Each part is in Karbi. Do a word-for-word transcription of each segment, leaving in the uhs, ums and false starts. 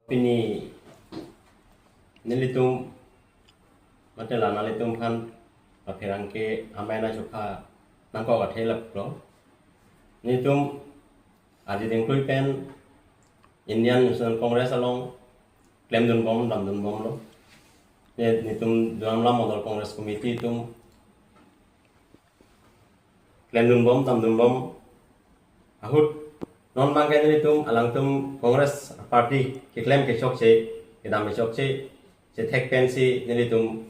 Pini nelitum mate la nanglitum aphan apherangke amena chopha nangkok athe lapulo. Nelitum aji dingklui pen Indian National Congress along klemdunbom damdunbomlo. Ne nelitum Duar Amla Mondol Congress Committee atum klemdunbom damdunbom ahut non abangke nelitum alangtum Congress Party keklem kechokche, kedam kechokche, chethek pensi nelitum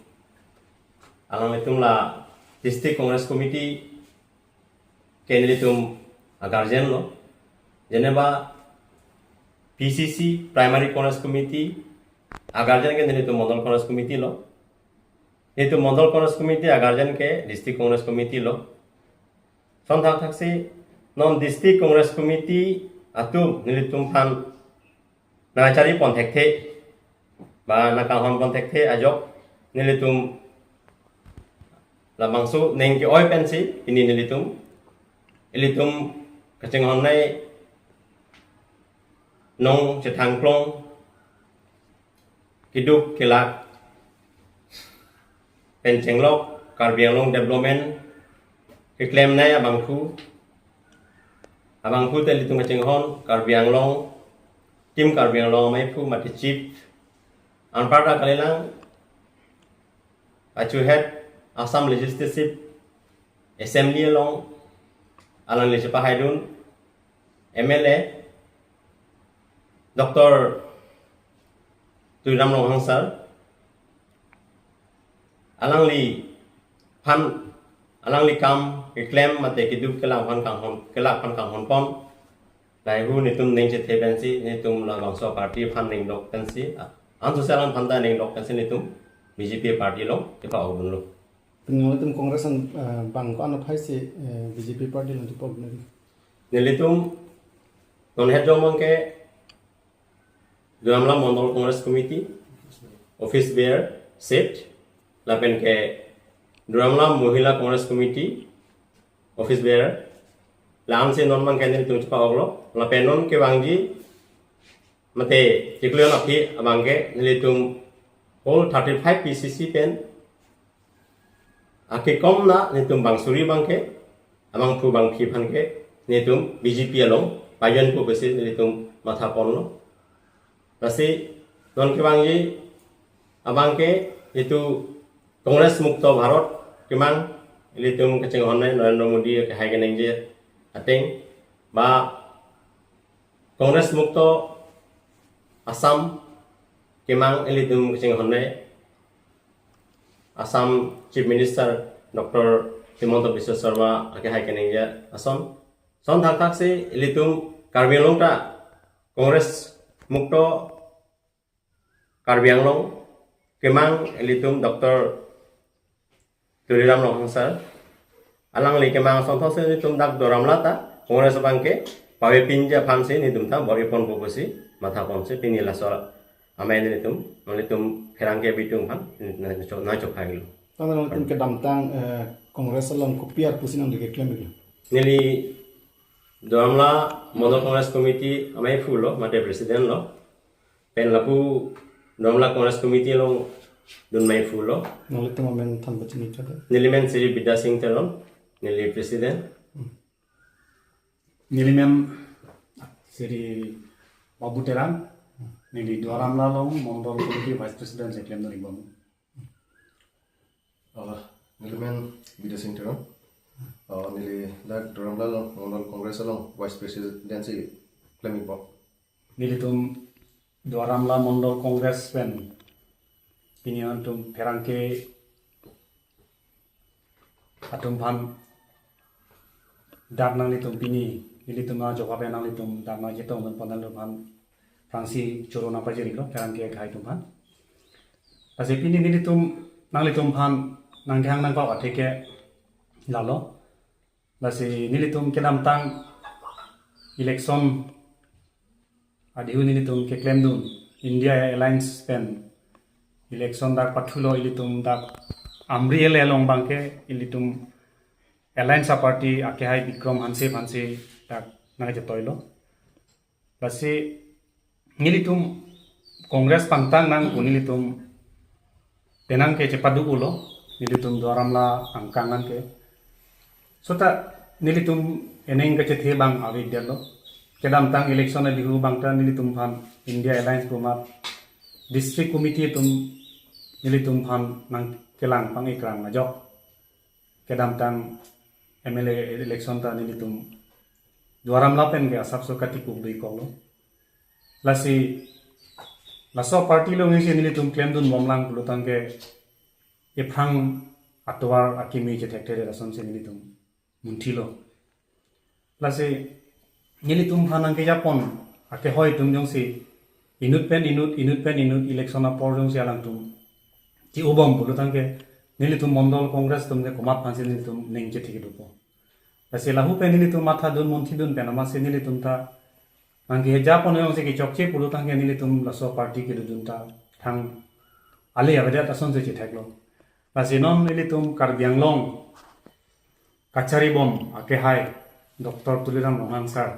alanglitum la District Congress Committee ke nelitum a guardian lo. Jeneba P C C Primary Congress Committee a guardian ke nelitum Mondol Congress Committee lo. Nelitum Mondol Congress Committee a guardian ke District Congress Committee lo. Son thakthaksi non District Congress Committee atum nelitum aphan nangcharipon thekthe ba nangkanghonpon thekthe ajok nelitum labangso ning ke-oi pensi pini nelitum ilitum kachinghonnei nong chethangklong keduk kelak pen chenglok Karbi Anglong development keklemnei abangphu, abangphu te ilitum kachinghon Karbi Anglong, Team Karbi Anglong amaiphu mate chief, anparta kalilang achuhet Assam Legislative Assembly along alangli chepahaidun M L A Doctor Tuliram Ronghang sir, alangliphan alangli kam keklem mate keduk kelak aphan kanghon, kelak aphan kanghonpon. Laheihui nelitum ning chethe pensi nelitum labangso party aphan ning dok pensi, ah, anso selang aphan ta ning dok pensi nelitum B J P party along chepa-okdunlo. Pini nelitum Congress an, eh, bang ko-an aphaisi, eh, B J P party along chepa-ok nari? Nelitum non het jong abangke Duar Amla Mondol Congress Committee office bearer seat, lapen ke Duar Amla Mohila Congress Committee office bearer, la-ansi non abangke nelitum chepa-oklo, lapen non kevangji mate chiklo aphi abangke nelitum whole thirty-five P C C pen akekom na nelitum bang suri abangke, abangphu bangphi aphan ke nelitum B J P along pajonpo pusi nelitum mathaponlo. Lasi non kevangji abangke itum Congress Mukto Bharat kemang, ilitum kachinghonnei Narendra Modi kehai keningje ateng ba Congress Mukto Assam kemang, ilitum kachinghonnei Assam Chief Minister Doctor Himanta Biswa Sarma akehai keningje ason. Son thakthaksi ilitum Karbi Anglong ta Congress Mukto Karbi Anglong kemang, ilitum Doctor Tuliram Ronghang sir, alangli kemang asonthotsi nelitum dak Duar Amla ta Congress abangke pavepinji aphansi nelitum ta bor-iponpo pusi mathaponsi pini laso amei nelitum, nelitum pherangke abitung aphan nangcho, nangchophailo. Tangte nelitum kedamtang, eh, Congress along kopi ar pusi nangli keklem iklo? Neli Duar Amla Mondol Congress Committee amaiphulo, mate president lo. Pen lapu Duar Amla Congress Committee along dun amaiphulo. Nanglitum amen than pachini kade? Neli men Sri Bidya Sing Teron, neli president. Hmm. Neli men Sri Babu Teron, neli Duar Amla along Mondol Committee vice president si klemdun ikbom. Ah, neli men Bidya Sing Teron. Ah, neli dak Duar Amla along Mondol Congress along vice president si klem ikbom. Nelitum Duar Amla Mondol Congress pen pini nangtum pherangke atum aphan dak nanglitum pini nelitum ajok pen nanglitum dak nangchetongdun pon aphan aphrangsi choro nangpajirlo pherangke akhai atum aphan. Lasi pini nelitum nanglitum aphan nangkehang nangkok athe ke lalo. Lasi nelitum kedamtang election adihun nelitum keklemdun India Alliance pen election dak pathulo, ilitum dak Amri L A along abangke ilitum Alliance a-party akehai Bikram Hanse aphansi dak nangchetoilo. Lasi nelitum Congress pangtang nang pu nelitum penang ke chepaduk-ulo, nelitum Duar Amla angkang an ke. Seta nelitum eneng kachethe abang ave detlo. Kedamtang election abihu abang ta nelitum aphan India Alliance pu amat district committee atum nelitum aphan nangkelang pang-ikrang ajok. Kedamtang M L A election ta nelitum Duar Amla pen ke asapso katikuk do-ik-koklo. Lasi laso party along si nelitum klemdun bomlang pulotangte ephrang atovar akimi chethekthe asonsi nelitum munthilo. Lasi nelitum aphan nangkejapon akehoi atum jongsi inut pen inut, inut pen inut election apor jongsi alangtum che-obom pulotangte nelitum mondol Congress atum ke komat aphansi nelitum ning chethe kedopo. Lasi lahu pen nelitum mathadun munthidun pen amatsi nelitum ta nangkejapon jongsi kechokche pulotangte nelitum laso party kedodun ta thang ale avedet asonsi chetheklo. Lasi non nelitum Karbi Anglong kacharibom akehai Doctor Tuliram Ronghang sir,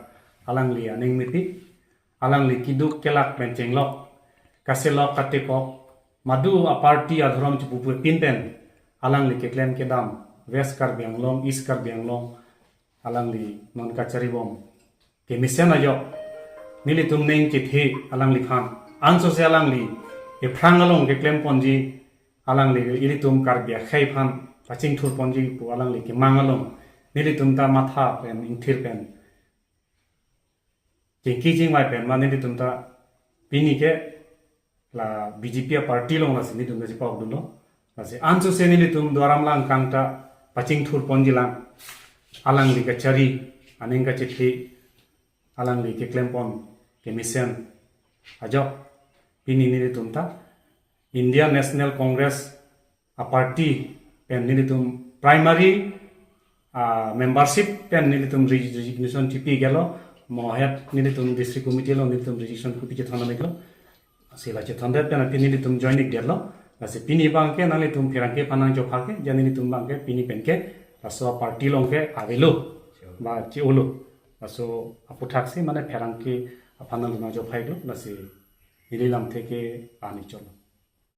alangli aning mepik, alangli keduk kelak pen chenglok, kaselok katekok, madu aparty adhorom chepupu pin pen alangli keklem kedam West Karbi Anglong, East Karbi Anglong, alangli non kacharibom kemesen ajok nelitum ning chethe alangliphan. Ansose alangli ephrang along keklemponji, alangli ilitum Karbi akhei aphan pachingthurponji pu alangli kemang along nelitum ta matha pen ingthir pen chingki chingvai pen ma nelitum ta pini ke la B J P aparty along lasi nelitum ta chepakdunlo. Lasi ansose nelitum Duar Amla angkang ta pachingthurponjilang, alangli kachari, aning kachethe, alangli keklempon kemesen ajok. Pini nelitum ta India National Congress aparty pen nelitum primary, ah, membership pen nelitum resi-, resignation chipi iklo, mohet nelitum district committee along nelitum resignation kopi chethon-iklo. Lasi la chethondet pen aphi nelitum join-ik detlo. Lasi pini abang ke nanglitum pherangke aphan nangjophak ke, ja nelitum abang ke pini pen ke laso aparty along ke avelo, ba che-olo. Laso aputhaksi mane pherangke aphan nangjophak-iklo. Lasi neli lamthe ke ani cholo.